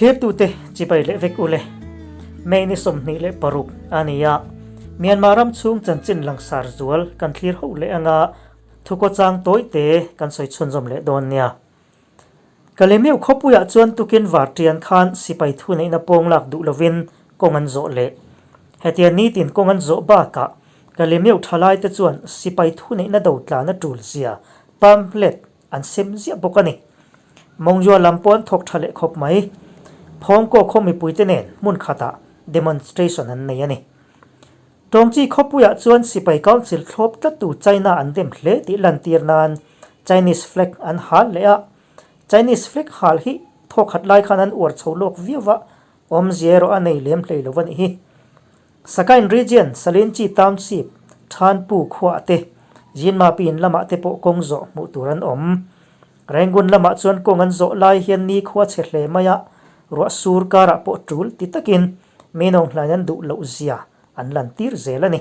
Thlirtute chibai leh vek ule. May ni 26 a ni a, Myanmar ram chhung chanchin langsar zual kan thlir ho leh anga thukawchang tawite kan sawi chhunzawm leh dawn nia. Kalemeu khawpuiah chuan tukin varṭian khan sipai thuneihna pawng lak duh lovin kawng an zawh leh. Hetia nitin kawng an zawh bakah Kalemeu ṭhalaite chuan sipai thuneihna do tlana ṭul zia pamphlet an sem ziah bawk a ni. Mawngzua lam pawh an thawk ṭha leh khawp mai. Phawngkaw khaw mipuite nen hmun khatah demonstration an nei a ni. Tawngchi khawpuiah chuan sipai council thlawp tlattu China an dem hle tih lantir nan Chinese flag an hal leh a. Chinese flag hal hi thawkhat lai khan an uar chho lawk viau va, awmzia erawh a nei lem hlei lo a nih hi. Sakain Region, Salinchi Township, Thanpu khuaah te, Jinmapi in lamah te pawh kawng zawh hmuh tur an awm. Rangoon lamah chuan kawng an zawh lai hian nikhua chhe hle mai a, ruah sur karah pawh tul ti takin Minawng hlain an duh loh zia an lantir zel a ni.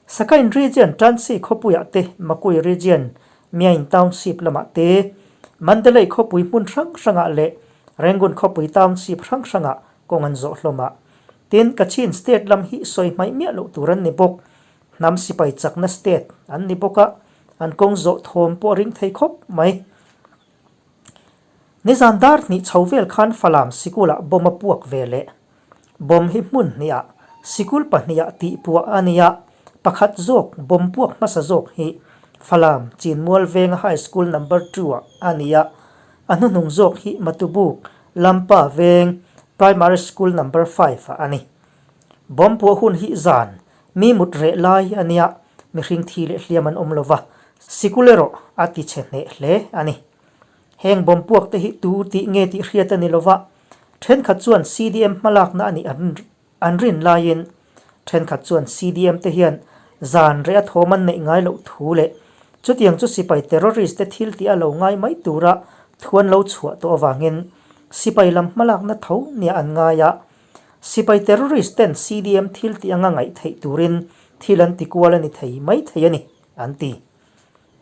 Sakain Region, Tansi khawpuiah te, Makui Region, Myain Township lamah te, Mandalay khawpui hmun hrang hrangah leh Rangoon khawpui township hrang hrangah kawng an zawh hlawm a. Tin, Kachin State lam hi sawi hmaih miah loh tur an ni bawk. Hnam sipai chakna state an ni bawk a, an kawng zawh thawm pawh a ring thei khawp mai. Nizan dar hnih chho vel khan Falam sikulah bomb a puak ve leh. Bomb hi hmun hniah, sikul pahniha tih puah a nia, pakhat zawk bomb puak hmasa zawk hi Falam Chinmual Venga High School Number Two-ah a nia, a hnuhnung zawk hi Matubuk Lampa Veng Primary School Number Five-ah a ni. Bomb puah hun hi zan mi mut reh lai a nia, mihring thi leh hliam an awm lova, sikul erawh a ti chhe hneh hle a ni. Heng bomb puak te hi tu tih nge tih hriat a ni lova, thenkhat chuan CDM hmalakna a nih an rin laiin thenkhat chuan CDM te hian zan reh a thawm an neih ngai loh thu leh chutiang chu sipai terrorist te thil tih a lo ngai mai tura thu an lo chhuah tawh avangin sipai lam hmalakna tho nia an ngai a. Sipai terrorist ten CDM thil tih anga ngaih theih turin thil an ti kual a ni thei mai thei a ni, an ti.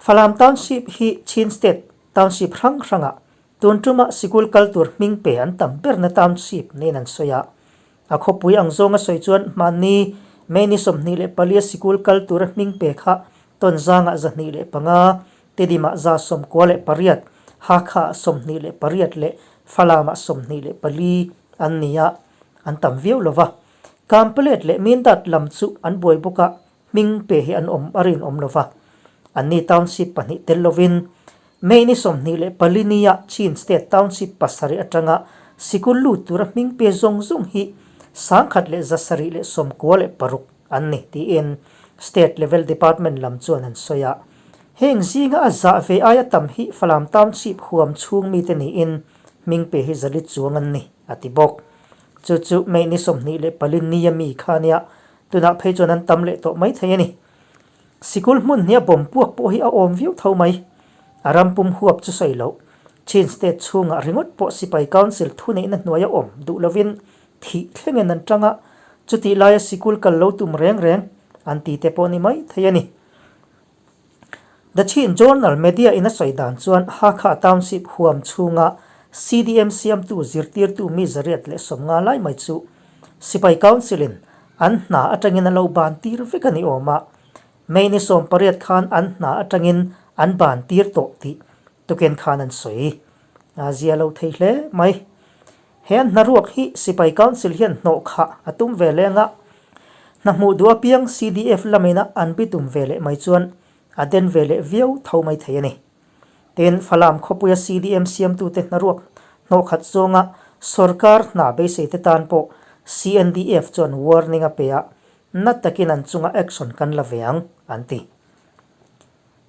Falam Township hi Chin State township hrang hrangah tun tuma sikul kal tur hming pe an tam berna township niin an sawi a. A khawpui ang zawnga sawi chuan hmanni May ni 24 a sikul kal tura hming pe kha Tonzangah 205, Tedimah 98, Hakhaah 28 leh Falamah 24 an ni a, an tam viau lo va. Kampalet leh Mindat lam chu an buai bawk a, Hming pe hi an awm a rinawm lo va, anni township pahnih tel lovin May ni 24 nia Chin State township pasarih atanga sikul lut tura hming pe zawng zawng hi 1796 an ni tiin State level department lam chuan an sawi a. Heng zinga a zah ve aia tam hi Falam township huam chhung mite niin hming pe hi zalit chuang an ni, a ti bawk. Chu chu May ni 24 nia mi kha nia Tunah phei chuan an tam leh tawh mai thei a ni. Sikul hmun hnia bawm puak pawh hi a awm viau tho mai. A ram pum huap chu sawi loh. Chin State chhungah ringawt pawh sipai council thuneihna hnuaia awm duh lovin thih thlengin an tang a, chutih laia sikul kal lo tum reng reng an ti te pawh ni mai thei a ni. The Chin Journal media in a sawi dan chuan Hakha Township huam chhunga CDM siamtu zirtirtu mi 150 lai mai chu Sipai Council in an hna atangin a lo ban tir vek a ni awm a, May ni 18 khan an hna atangin an ban tir tawh tih tuken khan an sawi. A zia lo thei hle mai. He an hnaruak hi Sipai Council hian hnawh khah a tum ve leng a, hna hmuh duh apiang CDF lamina an bi tum ve leh mai chuan a den ve leh viau tho mai thei a ni. Tin, Falam khawpuia CDM siamtute hnaruak hnawh khat zawnga sorkar hna beiseite tan pawh CNDF chuan warning a pe a, na takin an chunga action kan la ve ang, an ti.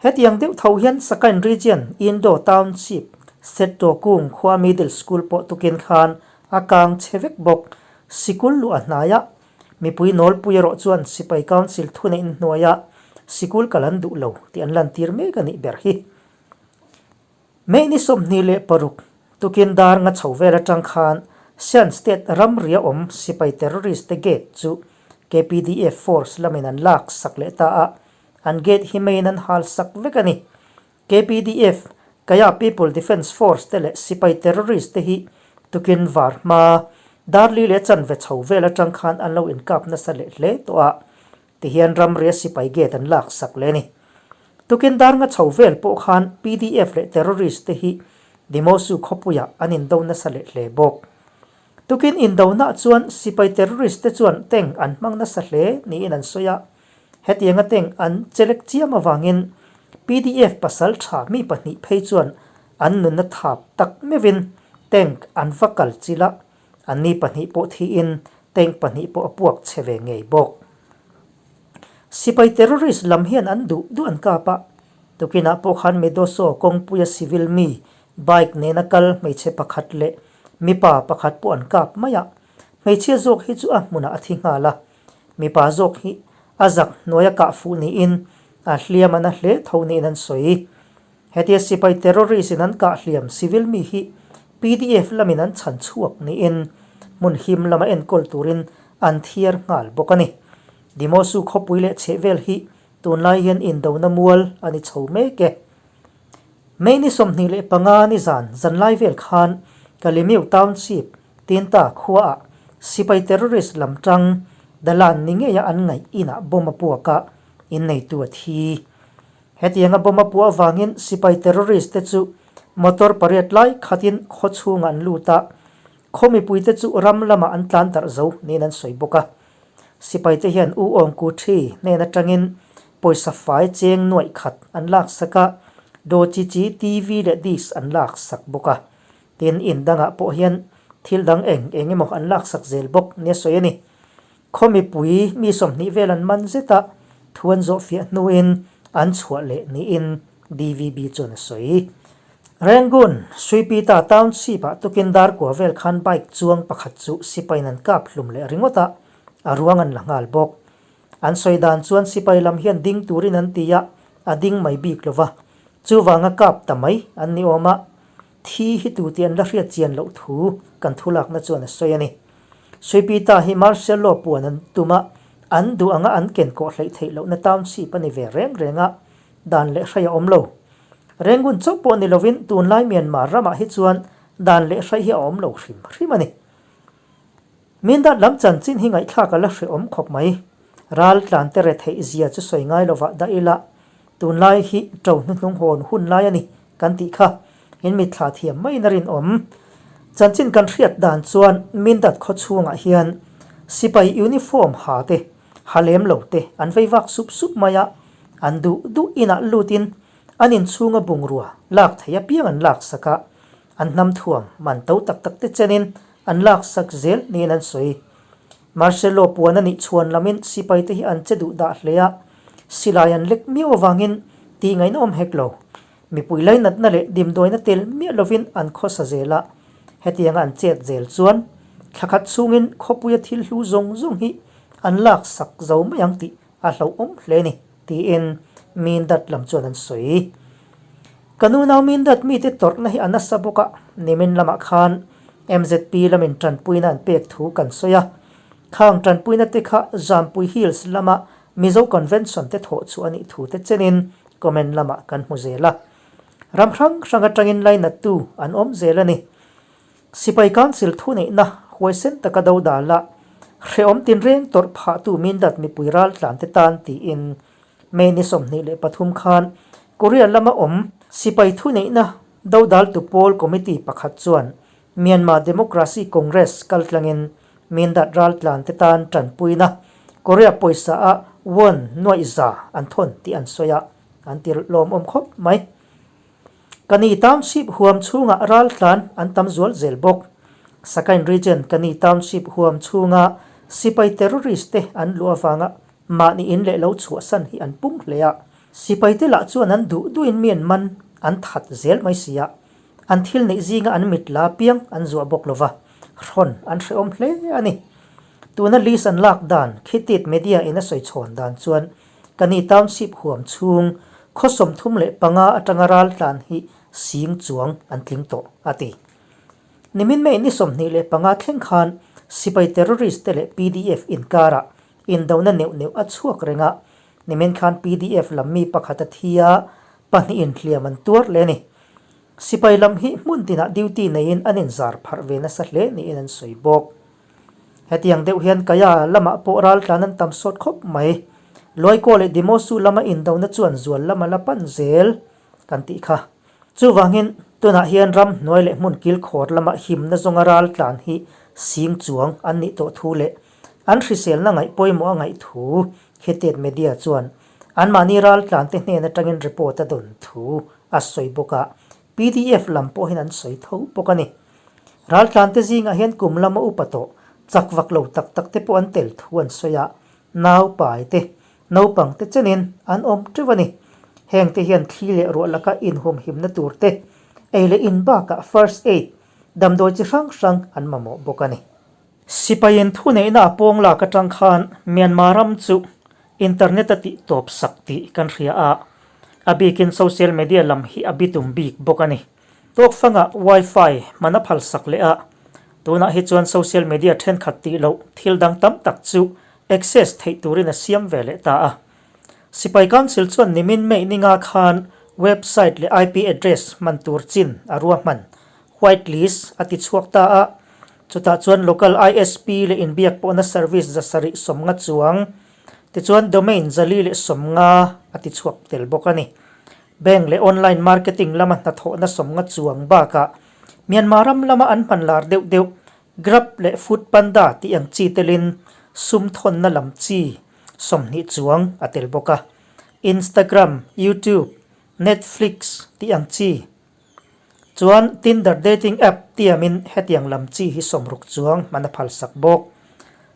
Hetiang deuh tho hian Sakain Region, Indo Township, Setto Kung khua Middle School pawh tukin khan a kang chhe vek bawk. Sikul luh a hnai a, mipui nawlpui erawh chuan Sipai Council thuneih hnuaia sikul kal an duh lo tih an lantir mek a nih ber hi. May ni 26 tukin dar nga chho vel atang khan Shan State ramria awm sipai terrorist te gate chu KPDF force lamin an lak sak leh ta a, An gate hi main an hal sak vek a ni. KPDF, Kaya People Defence Force te leh sipai terrorist te hi Tukin var hma Darli leh chanve chho vel atang khan an lo inkap nasa leh hle tawh a, tihian ramria sipai gate an lak sak leh a ni. Tukin dar nga chho vel pawh khan pdf leh terrorist te hi Dimosu khawpuiah an indo nasa leh hle bawk. Tukin indonah chuan sipai terrorist te chuan tank an hmang nasa hle niin an sawi a, hetianga tank an chelek chiam avangin pdf pasal tha mi pahnih phei chuan an nunna thap tak meuhin tank an va kal chilh a, anni pahnih pawh thiin tank pahnih pawh a puak chhe ve ngei bawk. Sipai terrorist lam hian an duh duh an kap a, tukinah pawh khan Medoso kawngpuia civil mi bike nena kal hmeichhe pakhat leh mipa pakhat pawh an kap mai a, hmeichhia zawk hi chu a hmunah a thi nghal a, mipa zawk hi a zak hnuaia kah fuh niin a hliam a na hle tho niin an sawi. Hetia sipai terrorist in an kah hliam civil mi hi pdf lamin an chhan chhuak niin hmun him lama enkawl turin an thiar nghal bawk a ni. Dimosu khawpui leh chhehvel hi tunlai hian indona mual a ni chho mek e. May ni 25 ni zan zanlai vel khan Kalimiu Township, Tinta khuaah sipai terrorist lam tang Dalan ni ngeia an ngaih inah bomb a puak a, inneitu a thi. Hetianga bomb a puah avangin sipai terrorist te chu motor pariat lai khatin khaw chhungah an lut a, khaw mipuite chu ram lamah an tlan darh zo niin an sawi bawk a. Sipaite hian U Aung Ku Thi hnen atangin pawisa fai cheng nuaih khat an laksak a, Daw Chi Chi TV leh disc an laksak bawk a. Tin, in dangah pawh hian thil dang eng eng emaw an laksak zel bawk nia sawi a ni. Khaw mipui mi 20 vel an man zet a, thu an zawh fiah hnuin an chhuah leh niin DVB chuan a sawi. Rangoon, Suipita Township-ah tukin dar kua vel khan bike chuang pakhat chu sipain an kap hlum leh ringawt a, a ruang an la nghal bawk. An sawi dan chuan sipai lam hian ding turin an ti a, a ding mai bik lo va, chuvanga kap ta mai an ni awm a, thi hi tu tih an la hriat chian loh thu kan thulakna chuan a sawi a ni. Suipita hi martial law puan an tum a, an duh anga an ken kawh hleih theih lohna township a ni ve reng reng a, dan leh hrai a awm lo. Rengun chauh pawh ni lovin tunlai Myanmar ramah hi chuan dan leh hrai hi a awm lo hrim hrim a ni. Mindat lam chanchin hi ngaihthlak a la hrehawm khawp mai. Ral tlante retheih zia chu sawi ngai lovah dah ila, tunlai hi to hnuhnung hawn hun lai a ni kan tih kha in mitthla thiam maiin a rinawm. Chanchin kan hriat dan chuan Mindat khaw chhungah hian sipai uniform ha te, ha lem lo te an vei vak sup sup mai a, an duh duh inah lutin an inchhunga bungrua lak thei apiang an laksak a, an hnam thuam man to tak tak te chenin an laksak zel niin an sawi. Marcelo puan a nih chhuan lamin sipai te hi an che duh dah hle a, silai an lek miau avangin tih ngaihna awm hek lo. Mipui lainatna leh dimdawina tel miah lovin an khawsa zel a, hetianga an chet zel chuan thla khat chhungin khawpuia thil hlu zawng zawng hi an laksak zo mai ang tih a hlauhawm hle a ni, tiin Mindat lam chuan an sawi. Ka nunau Mindat mite tawrhna hi a nasa bawk a, nimin lamah khan MZP lamin tanpuina an pek thu kan sawi a. Khang tanpuina te kha Zampui Hills lama Mizo Convention te thawh chu a nih thu te chenin comment lamah kan hmu zel a. Ram hrang hrang atangin lainattu an awm zel a ni. Sipai Council thuneihna huaisen taka do dal a, hrehawm tinreng tawrh phahtu Mindat mipui raltlan te tan tiin May ni 23 khan Korea lama awm Sipai thuneihna do daltu pawl committee pakhat chuan Myanmar Democracy Congress kaltlangin Mindat raltlan te tan tanpuina Korea pawisa a won nuaih za an thawn tih an sawi a, an ti lawmawm khawp mai. Kani Township huam chhungah raltlan an tam zual zel bawk. Sakain Region Kani Township huam chhunga sipai terrorist te an luh avanga mahni in leh lo chhuahsan hi an pung hle a. Sipai te lah chuan an duh duhin mi an man an that zel mai si a. An thil neih zinga an mit la piang an zuah bawk lova, hrawn an hrehawm hle a ni. Tuna list an lak dan Khitit Media in a sawi chhawn dan chuan Kani Township huam chhung khaw 35 atanga raltlan hi sing chuang an tling tawh, a ti. Nimin May ni 25 thleng khan sipai terrorist te leh pdf inkarah indona neuh neuh a chhuak reng a, nimin khan pdf lam mi pakhat a thi a, pahnihin hliam an tuar leh a ni. Sipai lam hi hmun tinah duty neiin an inzar pharh ve nasa hle niin an sawi bawk. Hetiang deuh hian Kaya lamah pawh raltlan an tam sawt khawp mai. Luaikaw leh Dimosu lama indona chuan zual lama la pan zel kan tih kha. Chuvangin tunah hian ram hnuai leh hmun kilkhawr lama himna zawnga raltlan hi sing chuang an nih tawh thu leh an hriselna ngaih pawimawh a ngaih thu Khetet Media chuan anmahni raltlante hnen atangin report a dawn thu a sawi bawk a, pdf lam pawhin an sawi tho bawk a ni. Raltlante zingah hian kum lama upa tawh chak vak lo tak tak te pawh an tel thu an sawi a, naupai te, naupang te chenin an awm teuh a ni. Hengte hian thli leh ruah laka inhumhimna tur te, ei leh in bakah first aid, damdawi chi hrang hrang an mamawh bawk a ni. Sipaiin thuneihna a pawng lak atang khan Myanmar ram chu internet a tih tawp sak tih kan hria a, a bikin social media lam hi a bitum bik bawk a ni. Tawkfangah wifi hman a phal sak leh a, tunah hi chuan social media thenkhat tih loh thil dang tam tak chu access theih turin a siam ve leh ta a. Sipai Council chuan nimin May ninga khan website leh IP address hman tur chin a ruahman white list a ti chhuak ta a, chutah chuan local ISP leh inbiak pawhna service 750 chuang, tichuan domain 450 a ti chhuak tel bawk a ni. Bank leh online marketing lama hnathawhna 50 chuang bakah Myanmar ram lama an hman lar deuh deuh Grab leh Foodpanda tih ang chi telin sum thawnna lam chi 20 chuang a tel bawk a. Instagram, YouTube, Netflix tih ang chi Chuan Tinder dating app tiamin hetiang lam chi hi 60 chuang hman a phalsak bawk.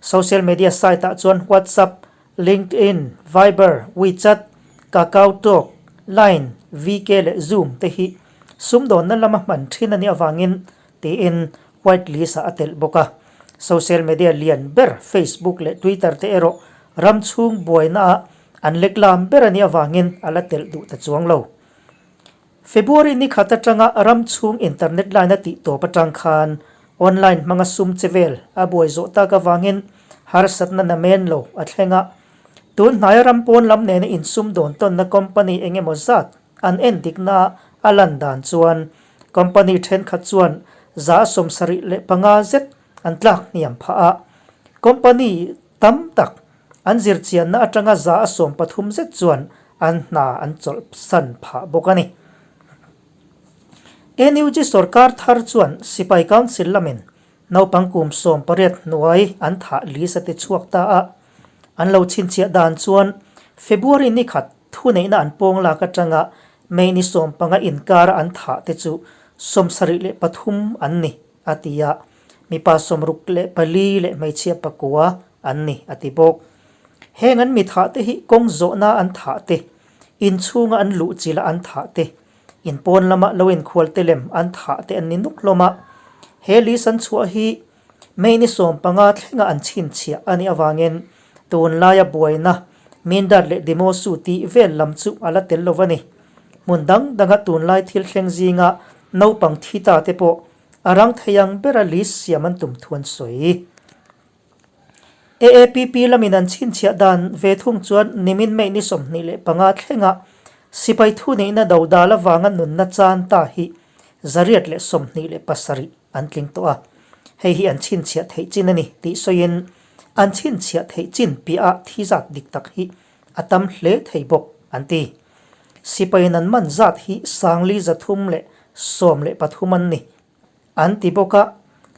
Social media site ah chuan WhatsApp, LinkedIn, Viber, WeChat, KakaoTalk, Line, VK leh Zoom te hi sumdawnna lama hman thin a nih avangin tiin white list ah a telh bawk a. Social media lian ber Facebook leh Twitter te erawh ram chhung buaina ah an leklam ber a nih avangin a la telh duh ta chuang lo. February ni khat atanga ram chhung internet line a tih tawp atang khan online hmanga sum che vel a buai zawh tak avangin harsatna namen lo a thleng a. Tun hnaia ram pawn lam nena insum dawn tawnna company eng emaw zat an en dikna a lan dan chuan company thenkhat chuan 75% zet an tlak hniam phah a. Company tam tak An zirchianna atanga 130% zet chuan an hna an chawlhsan phah bawk a ni. NUG sorkar thar chuan Sipai Council lamin naupang kum 18 hnuai an thah list a ti chhuak ta a. An lo chhinchhiah dan chuan February ni khat thuneihna an pawng lak atanga May ni 15 inkara an thah te chu 73 an ni a ti a. Mipa 64 leh hmeichhia 9 an ni, a ti bawk. Heng an mi thah te hi kawng zawhna an thah te, inchhunga an luh chila an thah te, inpawn lama lo inkhual te lem an thah te an ni nuk hlawm a. He list an chhuah hi May ni 15 thlenga an chhinchhiah a nih avangin tunlaia buaina Mindat leh Demosu tih vel lam chu a la tel lo a ni. Hmun dang danga tunlai thil thleng zinga naupang thi ta te pawh A rang thei ang bera list siam an tum thu an sawi. AAPP lamin an chhinchhiah dan ve thung chuan nimin May ni 25 thlenga sipai thuneihna dodal avanga nunna chan ta hi 127 an tling tawh a. Hei hi an chhinchhiah theih chin a ni tih sawiin an chhinchhiah theih chin piahah thi zat dik tak hi a tam hle thei bawk an ti. Sipaiin an man zat hi 313 an ni an ti bawk a,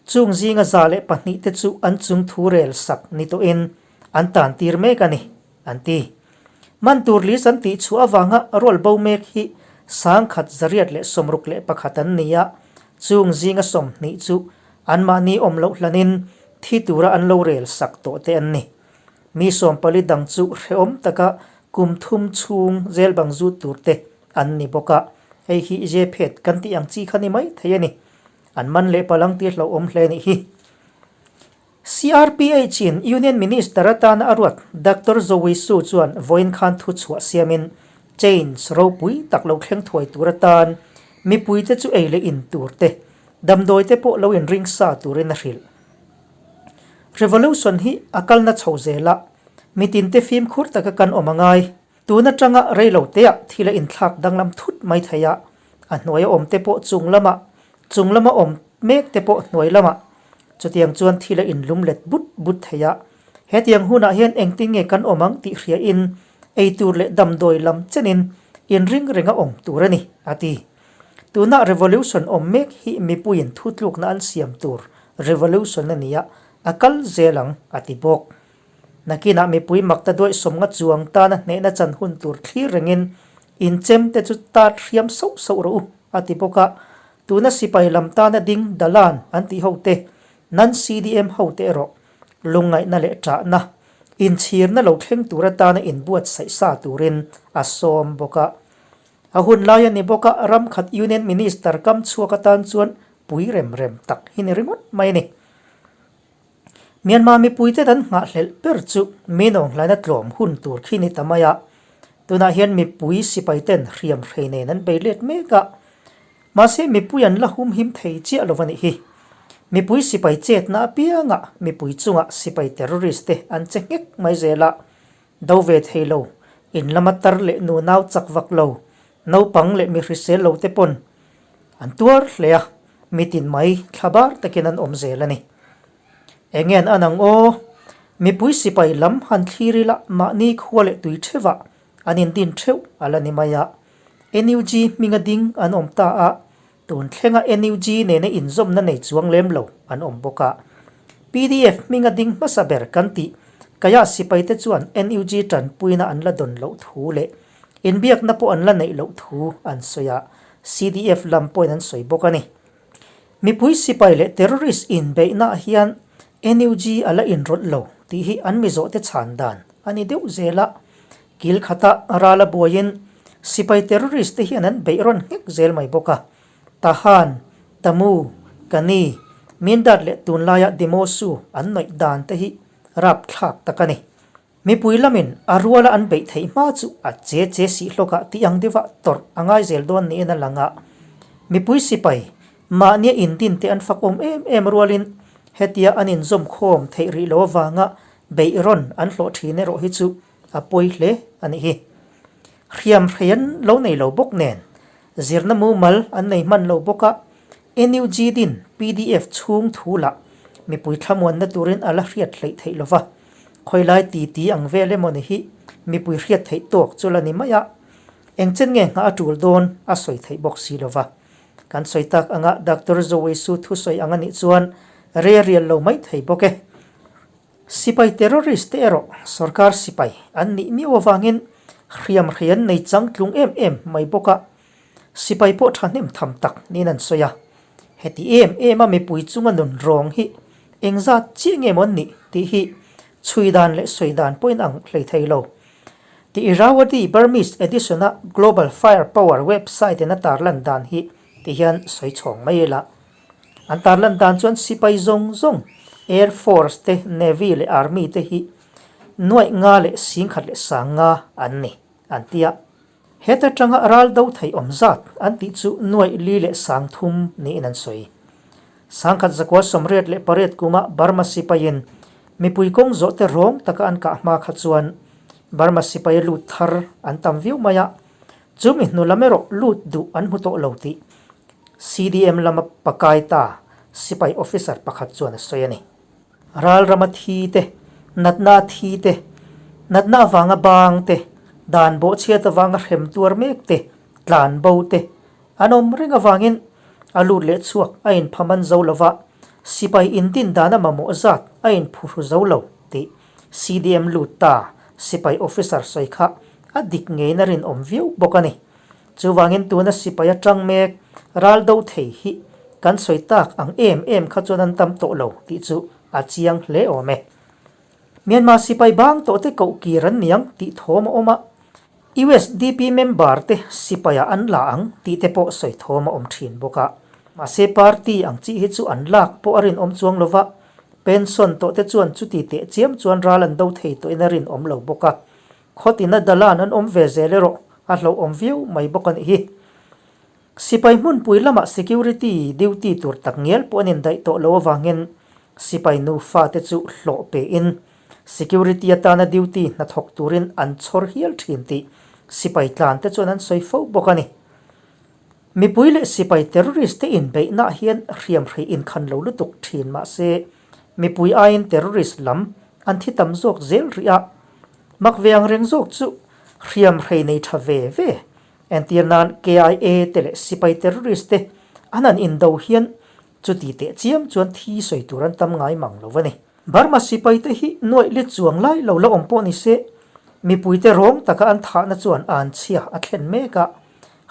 chung zinga 102 te chu an chung thu rel sak ni tawhin an tan tir mek a ni an ti. Man tur list an tih chhuah avanga rual bo mek hi 1861 an ni a, chung zinga 20 chu anmahni awm loh hlanin thi tura an lo rel sak tawh te an ni. Mi 40 dang chu hrehawm taka kum thum chhung zel bang zut tur te an ni bawk a, hei hi je phet kan tih ang chi kha ni mai thei a ni. An man leh palang tir hlauhawm hle nih hi. CRPH in Union Minister atana a ruat Doctor Zoe Su chuan vawiin khan thu chhuah siamin change ropui tak lo thleng thuai tur atan mipuite chu ei leh in tur te, damdawi te pawh lo inring sa turin a hrilh. Revolution hi a kalna chho zel a, mitinte fimkhur taka kan awm a ngai. Tun atanga reilo teah thil a inthlak danglam thut mai thei a, A hnuaia awm te pawh chung lamah, chung lama awm mek te pawh hnuai lamah. Chutiang chuan thil a inlum let but but thei a. Hetiang hunah hian engtin nge kan awm ang tih hriain eitur leh damdawi lam chenin inring renga awm tur a ni, a ti. Tuna revolution awm mek hi mipuiin thutlukna an siam tur revolution a ni a, a kal zel ang, a ti bawk. Nakinah mipui makta duaih sawmnga chuang tana hnehna chan hun tur thlir rengin inchem te chu tat hriam sauh sauh rawh u, a ti bawk a. Tuna sipai lam tana ding Dalan an tih ho te, nan CDM ho te erawh lungngaihna leh ṭahna, inchhirna lo thleng tur atana inbuatsaih sa turin a sawm bawk a. A hun lai a ni bawk a, ram khat Union Minister kam chhuak atan chuan pui rem rem tak hi ni ringawt mai a ni. Myanmar mipuite dan nghahhlelh ber chu Minawnghlaina tlawm hun tur khi ni ta mai a, tunah hian mipui sipai ten hriam hrei nen an bei let mek a, mahse mipui an la humhim thei chiah lo a nih hi. Mipui sipai chetna apiangah mipui chungah sipai terrorist te an che nghek mai zel a, do ve thei lo, in lama tar leh nunau chak vak lo, naupang leh mi hrisel lo te pawn an tuar hle a, mitin mai thla bar takin an awm zel a ni. Enge an an ang aw? Mipui sipai lam han thlir ila mahni khua leh tui theuhah an indin theuh a la ni mai a. NUG hminga ding an awm ta a, tun thlenga NUG nena inzawmna nei chuang lem lo an awm bawk a. PDF hminga ding hmasa ber kan tih Kaya sipaite chuan NUG tanpuina an la dawn loh thu leh Inbiakna pawh an la neih loh thu an sawi a, CDF lam pawhin an sawi bawk a ni. Mipui sipai leh terrorist inbeihnaah hian NUG a la inrawlh lo tih hi an mizawhte chhan dan a ni deuh zel a. Kil khata ral a buaiin sipai terrorist te hian an beih rawn nghek zel mai bawk a. Tahan, Tamu, Kani, Mindat leh tunlaia Demosu an nawih dan te hi rapthlak tak a ni. Mipui lamin a ruala an beih theih hma chu a che che sih hlawkah tih ang deuhah tawrh a ngai zel dawn niin a lang a. Mipui sipai mahnia indin te an fakawm em em rualin hetia an inzawm khawm theih rih lo avanga beih rawn an hlawh thin erawh hi chu a pawi hle a nih hi. Hriam hrei an lo nei lo bawk nen zirna mumal an nei hman lo bawk a, NUG din pdf chhung thu lah mipui thlamuanna turin a la hriat hleih theih lo va, khawilai titi ang vel emaw ni hi mipui hriat theih tawk chu la ni mai a, engchen nge nghah a tul dawn a sawi theih bawk si lo va. Kan sawi tak anga Doctor Zoe Su thusawi ang a nih chuan re rial lo mai thei bawk e. Sipai terrorist te erawh sorkar sipai an nih miau avangin hriam hrei an nei changtlung em em mai bawk a, sipai pawh thahnem tham tak niin an sawi a. Heti em em a mipui chunga nun rawng hi engzat chiah nge maw an nih tih hi chhui dan leh sawi dan pawhin ang hlei thei lo. The Irrawaddy Burmese Edition-a Global Fire Power website-in a tarlan dan hi ti hian sawi chhawng mai ila. An tarlan dan chuan sipai zawng zawng, Air Force te, Navy leh Army te hi nuaih nga leh singkhat leh sang nga an ni, an ti a. Heta tanga ral do thei awm zat an tih chu nuaih li leh sang thum niin an sawi. Sangkhat zakua 88 kuma Burma sipaiin mipui kawng zawh te rawng taka an kah hma kha chuan Burma sipaia lut thar an tam viau mai a, chumi hnu lam erawh lut duh an hmu tawh lo tih CDM lama pakai ta sipai officer pakhat chuan a sawi a ni. Ral rama thi te, natna a thi te, natna avanga bang te, dan bawhchhiat avanga hrem tuar mek te, tlan bo te an awm reng avangin a lut leh chhuak a inphaman zo lo va, sipai indin dana mamawh zat a inphuhru zo lo tih CDM lut ta sipai officer sawi kha a dik ngeiin a rinawm viau bawk a ni. Chuvangin tuna sipai atang mek ral do thei hi kan sawi tak ang em em kha chuan an tam tawh lo tih chu a chiang hle awm e. Myanmar sipai bang tawh te koh kir an niang tih thawm a awm a, USDP member te sipaiah an la ang tih te pawh sawi thawm a awm thin bawk a. Mahse party ang chi hi chu an lak pawh a rinawm chuang lo va, pension tawh te chuan chuti teh chiam chuan ral an do thei tawhin a rinawm lo bawk a. Khawtina dalan an awm ve zel erawh a hlauhawm viau mai bawk a nih hi. Sipai hmunpui lamah security duty tur tak ngial pawh an indaih tawh lo avangin sipai nufa te chu hlawh pein security atana duty hnathawk turin an chhawr hial thin tih sipai tlan te chuan an sawi fo bawk a ni. Mipui leh sipai terrorist te inbeihnaah hian hriamhrei inkhan lo lutuk thin mah se, mipui aiin terrorist lam an thi tam zawk zel rih a. Mak ve ang reng zawk chu hriamhrei nei tha ve ve. Entir nan KIA te leh sipai terrorist te an han indo hian chuti teh chiam chuan thi sawi tur an tam ngai mang lo a ni. Burma sipai te hi nuaih let chuang lai lo la awm pawh ni se, mipui te rawng taka an thahna chuan an chhia a thlen mek a,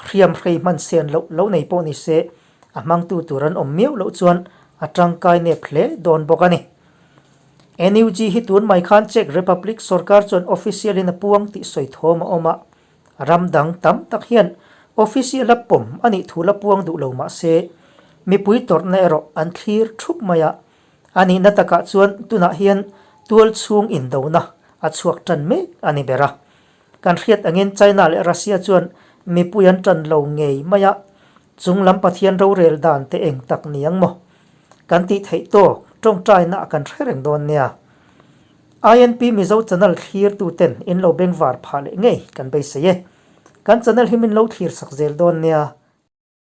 hriamhrei hman sen loh lo nei pawh ni se, a hmangtu tur an awm miau loh chuan a tangkai nep hle dawn bawk a ni. NUG hi tun mai khan Czech Republic sorkar chuan official in a puang tih sawi thawm a awm a, ram dang tam tak hian official a pawm a nih thu la puang duh lo mah se, mipui tawrhna erawh an thlir thup mai a, A nihna takah chuan tunah hian tual chhung indona a chhuak tan mek a ni ber a. Kan hriat angin China leh Russia chuan mipui an tan lo ngei mai a, chung lam Pathian rorel dan te eng tak ni ang maw? Kan tih theih tawk tawngtaina kan hre reng dawn nia. INP Mizo channel thlirtu ten in lo bengvar phah leh ngei kan beisei e. Kan channel hi min lo thlir sak zel dawn nia.